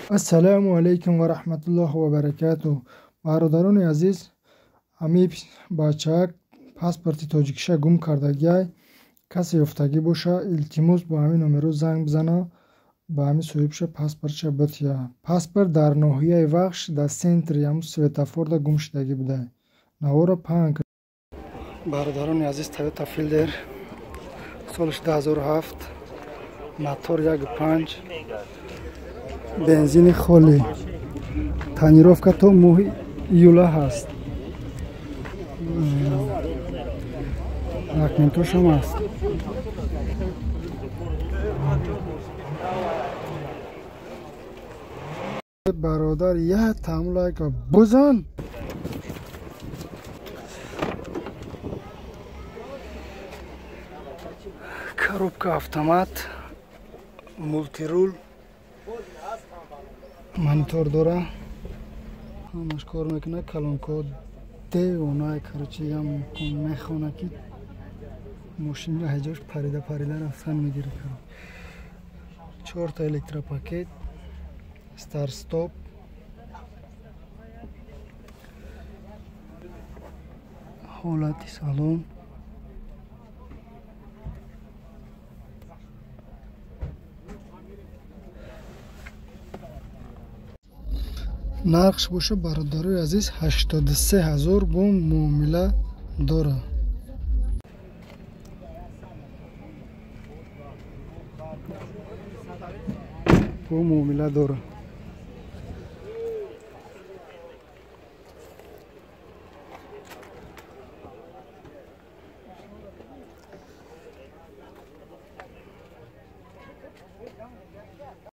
Ассалому алайкум ва раҳматуллоҳи ва баракатуҳ. Бародарони азиз, ҳамин бачаак паспорти тоҷикиша гум кардагиай. Касе ёфтагӣ боша, илтимос бо ҳамин номеро занг бизана, ба ҳамин соҳибша паспортша бития. Паспорт дар ноҳияи Вахш дар центри ҳамун светофорда гум шудагӣ будай. Навора паҳн кар. Бародарони азиз, Toyota Fielder соли 2007, мотор 1.5, бензини холӣ, тонировка то моҳи июла ҳаст, документошам ҳаст. Бародар, як таамулайка бузан. Коробка автомат, мултирул, монитор дора, ҳамаш кор мекунад. Колонко девонай, короче, ям мехона ки мошинро ҳаҷош парида парида рафтан мегирад. Чорта электропакет, старт-стоп, ҳолати салон. Нархш боша, бародарои азиз, 83 ҳазор бо муомила дора. Бо муомила дора.